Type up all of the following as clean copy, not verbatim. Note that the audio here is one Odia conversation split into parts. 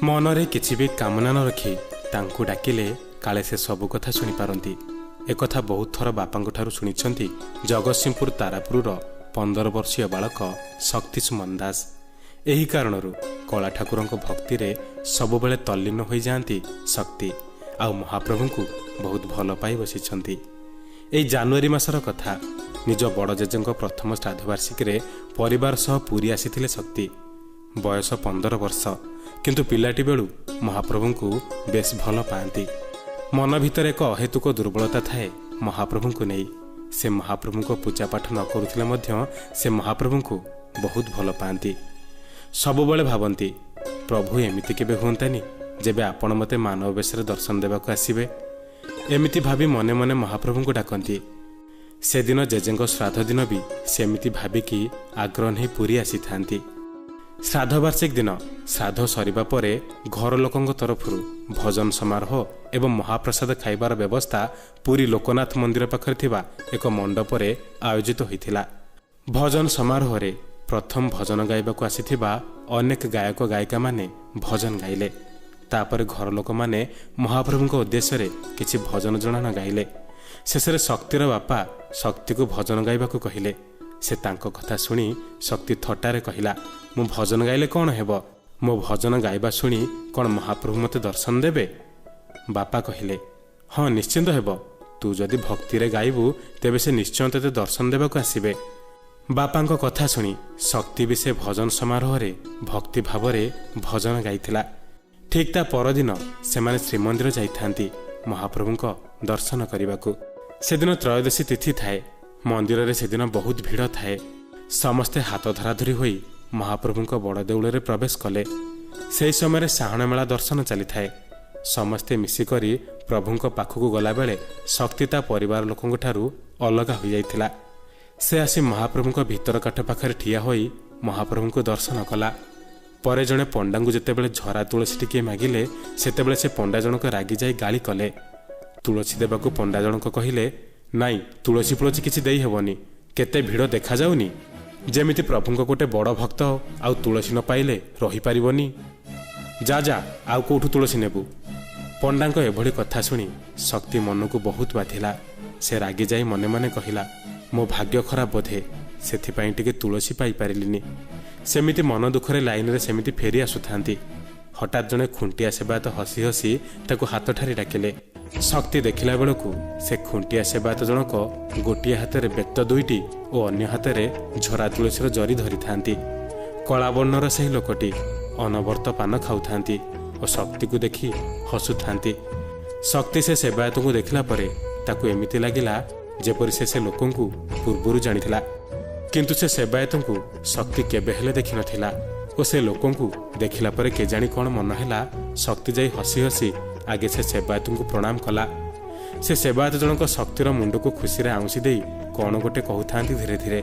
ମନରେ କିଛି ବି କାମନା ନ ରଖି ତାଙ୍କୁ ଡାକିଲେ କାଳେ ସେ ସବୁ କଥା ଶୁଣିପାରନ୍ତି। ଏକଥା ବହୁତ ଥର ବାପାଙ୍କଠାରୁ ଶୁଣିଛନ୍ତି ଜଗତସିଂହପୁର ତାରାପୁରର 15 ବର୍ଷୀୟ ବାଳକ ଶକ୍ତି ସୁମନ ଦାସ। ଏହି କାରଣରୁ କଳା ଠାକୁରଙ୍କ ଭକ୍ତିରେ ସବୁବେଳେ ତଲ୍ଲୀନ ହୋଇଯାଆନ୍ତି ଶକ୍ତି, ଆଉ ମହାପ୍ରଭୁଙ୍କୁ ବହୁତ ଭଲ ପାଇ ବସିଛନ୍ତି। ଏଇ ଜାନୁଆରୀ ମାସର କଥା। ନିଜ ବଡ଼ ଜେଜେଙ୍କ ପ୍ରଥମ ଶ୍ରାଦ୍ଧବାର୍ଷିକୀରେ ପରିବାର ସହ ପୁରୀ ଆସିଥିଲେ ଶକ୍ତି। ବୟସ 15 ବର୍ଷ, କିନ୍ତୁ ପିଲାଟି ବେଳୁ ମହାପ୍ରଭୁଙ୍କୁ ବେଶ ଭଲ ପାଆନ୍ତି। ମନ ଭିତରେ ଏକ ଅହେତୁକ ଦୁର୍ବଳତା ଥାଏ ମହାପ୍ରଭୁଙ୍କୁ ନେଇ। ସେ ମହାପ୍ରଭୁଙ୍କ ପୂଜାପାଠ ନ କରୁଥିଲେ ମଧ୍ୟ ସେ ମହାପ୍ରଭୁଙ୍କୁ ବହୁତ ଭଲ ପାଆନ୍ତି। ସବୁବେଳେ ଭାବନ୍ତି, ପ୍ରଭୁ ଏମିତି କେବେ ହୁଅନ୍ତାନି ଯେବେ ଆପଣ ମୋତେ ମାନବ ବେଶରେ ଦର୍ଶନ ଦେବାକୁ ଆସିବେ। ଏମିତି ଭାବି ମନେ ମନେ ମହାପ୍ରଭୁଙ୍କୁ ଡାକନ୍ତି। ସେଦିନ ଜେଜେଙ୍କ ଶ୍ରାଦ୍ଧ ଦିନ ବି ସେମିତି ଭାବିକି ଆଗ୍ରହ ନେଇ ପୁରୀ ଆସିଥାନ୍ତି। ଶ୍ରାଦ୍ଧବାର୍ଷିକ ଦିନ ଶ୍ରାଦ୍ଧ ସରିବା ପରେ ଘର ଲୋକଙ୍କ ତରଫରୁ ଭଜନ ସମାରୋହ ଏବଂ ମହାପ୍ରସାଦ ଖାଇବାର ବ୍ୟବସ୍ଥା ପୁରୀ ଲୋକନାଥ ମନ୍ଦିର ପାଖରେ ଥିବା ଏକ ମଣ୍ଡପରେ ଆୟୋଜିତ ହୋଇଥିଲା। ଭଜନ ସମାରୋହରେ ପ୍ରଥମ ଭଜନ ଗାଇବାକୁ ଆସିଥିବା ଅନେକ ଗାୟକ ଗାୟିକାମାନେ ଭଜନ ଗାଇଲେ। ତାପରେ ଘର ଲୋକମାନେ ମହାପ୍ରଭୁଙ୍କ ଉଦ୍ଦେଶ୍ୟରେ କିଛି ଭଜନ ଜଣାଣ ଗାଇଲେ। ଶେଷରେ ଶକ୍ତିର ବାପା ଶକ୍ତିକୁ ଭଜନ ଗାଇବାକୁ କହିଲେ। ସେ ତାଙ୍କ କଥା ଶୁଣି ଶକ୍ତି ଥଟ୍ଟାରେ କହିଲା, ମୁଁ ଭଜନ ଗାଇଲେ କ'ଣ ହେବ? ମୋ ଭଜନ ଗାଇବା ଶୁଣି କ'ଣ ମହାପ୍ରଭୁ ମୋତେ ଦର୍ଶନ ଦେବେ? ବାପା କହିଲେ, ହଁ ନିଶ୍ଚିନ୍ତ ହେବ। ତୁ ଯଦି ଭକ୍ତିରେ ଗାଇବୁ ତେବେ ସେ ନିଶ୍ଚୟ ତୋତେ ଦର୍ଶନ ଦେବାକୁ ଆସିବେ। ବାପାଙ୍କ କଥା ଶୁଣି ଶକ୍ତି ବି ସେ ଭଜନ ସମାରୋହରେ ଭକ୍ତି ଭାବରେ ଭଜନ ଗାଇଥିଲା। ଠିକ୍ ତା ପରଦିନ ସେମାନେ ଶ୍ରୀମନ୍ଦିର ଯାଇଥାନ୍ତି ମହାପ୍ରଭୁଙ୍କ ଦର୍ଶନ କରିବାକୁ। ସେଦିନ ତ୍ରୟୋଦଶୀ ତିଥି ଥାଏ। ମନ୍ଦିରରେ ସେଦିନ ବହୁତ ଭିଡ଼ ଥାଏ। ସମସ୍ତେ ହାତ ଧରାଧରି ହୋଇ ମହାପ୍ରଭୁଙ୍କ ବଡ଼ ଦେଉଳରେ ପ୍ରବେଶ କଲେ। ସେହି ସମୟରେ ସାହାଣ ମେଳା ଦର୍ଶନ ଚାଲିଥାଏ। ସମସ୍ତେ ମିଶିକରି ପ୍ରଭୁଙ୍କ ପାଖକୁ ଗଲାବେଳେ ଶକ୍ତି ତା ପରିବାର ଲୋକଙ୍କ ଠାରୁ ଅଲଗା ହୋଇଯାଇଥିଲା। ସେ ଆସି ମହାପ୍ରଭୁଙ୍କ ଭିତର କାଠ ପାଖରେ ଠିଆ ହୋଇ ମହାପ୍ରଭୁଙ୍କୁ ଦର୍ଶନ କଲା। ପରେ ଜଣେ ପଣ୍ଡାଙ୍କୁ ଯେତେବେଳେ ଝରା ତୁଳସୀ ଟିକିଏ ମାଗିଲେ, ସେତେବେଳେ ସେ ପଣ୍ଡା ଜଣକ ରାଗିଯାଇ ଗାଳି କଲେ। ତୁଳସୀ ଦେବାକୁ ପଣ୍ଡା ଜଣକ କହିଲେ, ନାଇଁ, ତୁଳସୀ ଫୁଳସୀ କିଛି ଦେଇ ହେବନି, କେତେ ଭିଡ଼ ଦେଖାଯାଉନି? ଯେମିତି ପ୍ରଭୁଙ୍କ ଗୋଟେ ବଡ଼ ଭକ୍ତ, ଆଉ ତୁଳସୀ ନ ପାଇଲେ ରହିପାରିବନି। ଯା ଯା, ଆଉ କେଉଁଠୁ ତୁଳସୀ ନେବୁ। ପଣ୍ଡାଙ୍କ ଏଭଳି କଥା ଶୁଣି ଶକ୍ତି ମନକୁ ବହୁତ ବାଧିଲା। ସେ ରାଗିଯାଇ ମନେ ମନେ କହିଲା, ମୋ ଭାଗ୍ୟ ଖରାପ ବୋଧେ, ସେଥିପାଇଁ ଟିକେ ତୁଳସୀ ପାଇପାରିଲିନି। ସେମିତି ମନ ଦୁଃଖରେ ଲାଇନରେ ସେମିତି ଫେରି ଆସୁଥାନ୍ତି। ହଠାତ୍ ଜଣେ ଖୁଣ୍ଟିଆ ସେବାୟତ ହସି ହସି ତାକୁ ହାତ ଠାରି ଡାକିଲେ। ଶକ୍ତି ଦେଖିଲା ବେଳକୁ ସେ ଖୁଣ୍ଟିଆ ସେବାୟତ ଜଣକ ଗୋଟିଏ ହାତରେ ବେତ ଦୁଇଟି ଓ ଅନ୍ୟ ହାତରେ ଝରା ତୁଳସୀର ଜରି ଧରିଥାନ୍ତି। କଳା ବର୍ଣ୍ଣର ସେହି ଲୋକଟି ଅନବର୍ତ୍ତ ପାନ ଖାଉଥାନ୍ତି ଓ ଶକ୍ତିକୁ ଦେଖି ହସୁଥାନ୍ତି। ଶକ୍ତି ସେ ସେବାୟତଙ୍କୁ ଦେଖିଲା ପରେ ତାକୁ ଏମିତି ଲାଗିଲା ଯେପରି ସେ ସେ ଲୋକଙ୍କୁ ପୂର୍ବରୁ ଜାଣିଥିଲା, କିନ୍ତୁ ସେ ସେବାୟତଙ୍କୁ ଶକ୍ତି କେବେ ହେଲେ ଦେଖିନଥିଲା। ଓ ସେ ଲୋକଙ୍କୁ ଦେଖିଲା ପରେ କେଜାଣି କ'ଣ ମନ ହେଲା, ଶକ୍ତି ଯାଇ ହସି ହସି ଆଗେ ସେ ସେବାୟତଙ୍କୁ ପ୍ରଣାମ କଲା। ସେ ସେବାୟତ ଜଣକ ଶକ୍ତିର ମୁଣ୍ଡକୁ ଖୁସିରେ ଆଉଁସି ଦେଇ କ'ଣ ଗୋଟେ କହୁଥାନ୍ତି ଧୀରେ ଧୀରେ।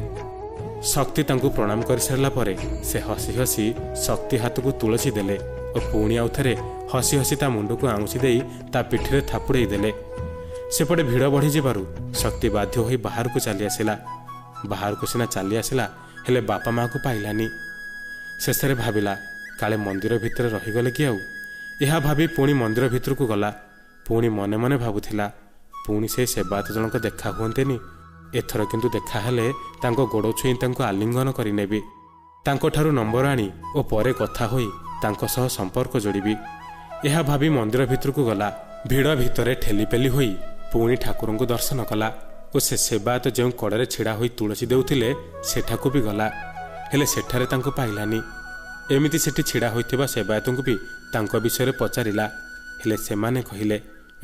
ଶକ୍ତି ତାଙ୍କୁ ପ୍ରଣାମ କରିସାରିଲା ପରେ ସେ ହସି ହସି ଶକ୍ତି ହାତକୁ ତୁଳସୀ ଦେଲେ ଓ ପୁଣି ଆଉ ଥରେ ହସି ହସି ତା ମୁଣ୍ଡକୁ ଆଉଁସି ଦେଇ ତା ପିଠିରେ ଥାପୁଡ଼େଇ ଦେଲେ। ସେପଟେ ଭିଡ଼ ବଢ଼ିଯିବାରୁ ଶକ୍ତି ବାଧ୍ୟ ହୋଇ ବାହାରକୁ ଚାଲି ଆସିଲା। ବାହାରକୁ ସିନା ଚାଲି ଆସିଲା, ହେଲେ ବାପା ମାଆକୁ ପାଇଲାନି। ଶେଷରେ ଭାବିଲା, କାଳେ ମନ୍ଦିର ଭିତରେ ରହିଗଲେ କି ଆଉ। ଏହା ଭାବି ପୁଣି ମନ୍ଦିର ଭିତରକୁ ଗଲା। ପୁଣି ମନେ ମନେ ଭାବୁଥିଲା, ପୁଣି ସେ ସେବାୟତ ଜଣକ ଦେଖା ହୁଅନ୍ତେନି, ଏଥର କିନ୍ତୁ ଦେଖା ହେଲେ ତାଙ୍କ ଗୋଡ଼ ଛୁଇଁ ତାଙ୍କୁ ଆଲିଙ୍ଗନ କରିନେବି, ତାଙ୍କଠାରୁ ନମ୍ବର ଆଣି ଓ ପରେ କଥା ହୋଇ ତାଙ୍କ ସହ ସମ୍ପର୍କ ଯୋଡ଼ିବି। ଏହା ଭାବି ମନ୍ଦିର ଭିତରକୁ ଗଲା। ଭିଡ଼ ଭିତରେ ଠେଲିପେଲି ହୋଇ ପୁଣି ଠାକୁରଙ୍କୁ ଦର୍ଶନ କଲା ଓ ସେ ସେବାୟତ ଯେଉଁ କଡ଼ରେ ଛିଡ଼ା ହୋଇ ତୁଳସୀ ଦେଉଥିଲେ ସେଠାକୁ ବି ଗଲା, ହେଲେ ସେଠାରେ ତାଙ୍କୁ ପାଇଲାନି। ଏମିତି ସେଠି ଛିଡ଼ା ହୋଇଥିବା ସେବାୟତଙ୍କୁ ବି ତାଙ୍କ ବିଷୟରେ ପଚାରିଲା, ହେଲେ ସେମାନେ କହିଲେ,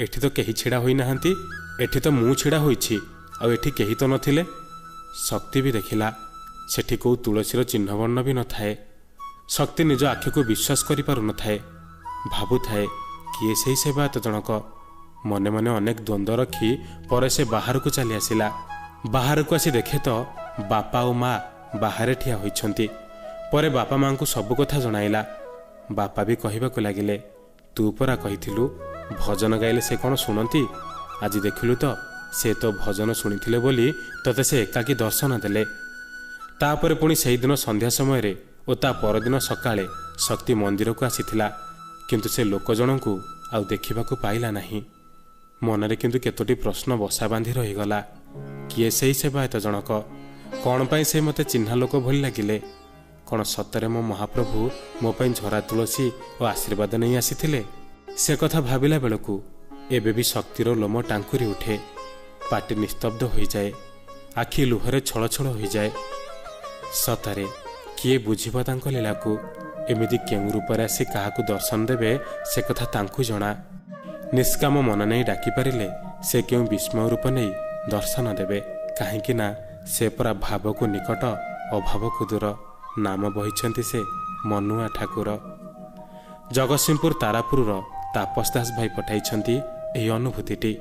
ଏଠି ତ କେହି ଛିଡ଼ା ହୋଇନାହାନ୍ତି, ଏଠି ତ ମୁଁ ଛିଡ଼ା ହୋଇଛି, ଆଉ ଏଠି କେହି ତ ନଥିଲେ। ଶକ୍ତି ବି ଦେଖିଲା ସେଠି କେଉଁ ତୁଳସୀର ଚିହ୍ନବର୍ଣ୍ଣ ବି ନଥାଏ। ଶକ୍ତି ନିଜ ଆଖିକୁ ବିଶ୍ୱାସ କରିପାରୁନଥାଏ। ଭାବୁଥାଏ, କିଏ ସେହି ସେବାୟତ ଜଣକ? ମନେ ମନେ ଅନେକ ଦ୍ୱନ୍ଦ୍ୱ ରଖି ପରେ ସେ ବାହାରକୁ ଚାଲି ଆସିଲା। ବାହାରକୁ ଆସି ଦେଖେ ତ ବାପା ଓ ମା ବାହାରେ ଠିଆ ହୋଇଛନ୍ତି। ପରେ ବାପା ମାଙ୍କୁ ସବୁ କଥା ଜଣାଇଲା। ବାପା ବି କହିବାକୁ ଲାଗିଲେ, ତୁ ପରା କହିଥିଲୁ ଭଜନ ଗାଇଲେ ସେ କ'ଣ ଶୁଣନ୍ତି? ଆଜି ଦେଖିଲୁ ତ, ସେ ତୋ ଭଜନ ଶୁଣିଥିଲେ ବୋଲି ତୋତେ ସେ ଏକାକୀ ଦର୍ଶନ ଦେଲେ। ତାପରେ ପୁଣି ସେହିଦିନ ସନ୍ଧ୍ୟା ସମୟରେ ଓ ତା ପରଦିନ ସକାଳେ ଶକ୍ତି ମନ୍ଦିରକୁ ଆସିଥିଲା, କିନ୍ତୁ ସେ ଲୋକ ଜଣଙ୍କୁ ଆଉ ଦେଖିବାକୁ ପାଇଲା ନାହିଁ। ମନରେ କିନ୍ତୁ କେତୋଟି ପ୍ରଶ୍ନ ବସା ବାନ୍ଧି ରହିଗଲା। କିଏ ସେହି ସେବାୟତ ଜଣକ? କ'ଣ ପାଇଁ ସେ ମୋତେ ଚିହ୍ନା ଲୋକ ଭଳି ଲାଗିଲେ? କ'ଣ ସତରେ ମୋ ମହାପ୍ରଭୁ ମୋ ପାଇଁ ଝରା ତୁଳସୀ ଓ ଆଶୀର୍ବାଦ ନେଇ ଆସିଥିଲେ? ସେ କଥା ଭାବିଲା ବେଳକୁ ଏବେ ବି ଶକ୍ତିର ଲୋମ ଟାଙ୍କୁରି ଉଠେ, ପାଟି ନିସ୍ତବ୍ଧ ହୋଇଯାଏ, ଆଖି ଲୁହରେ ଛଳଛଳ ହୋଇଯାଏ। ସତରେ କିଏ ବୁଝିବ ତାଙ୍କ ଲୀଳାକୁ? ଏମିତି କେଉଁ ରୂପରେ ଆସି କାହାକୁ ଦର୍ଶନ ଦେବେ ସେ କଥା ତାଙ୍କୁ ଜଣା। ନିଷ୍କାମ ମନ ନେଇ ଡାକିପାରିଲେ ସେ କେଉଁ ବିସ୍ମୟ ରୂପ ନେଇ ଦର୍ଶନ ଦେବେ, କାହିଁକି ନା ସେ ପରା ଭାବକୁ ନିକଟ, ଅଭାବକୁ ଦୂର। ନାମ ବହିଛନ୍ତି ସେ ମନୁଆ ଠାକୁର। ଜଗତସିଂହପୁର ତାରାପୁରର ତାପସ ଦାସ ଭାଇ ପଠାଇଛନ୍ତି ଏହି ଅନୁଭୂତିଟି।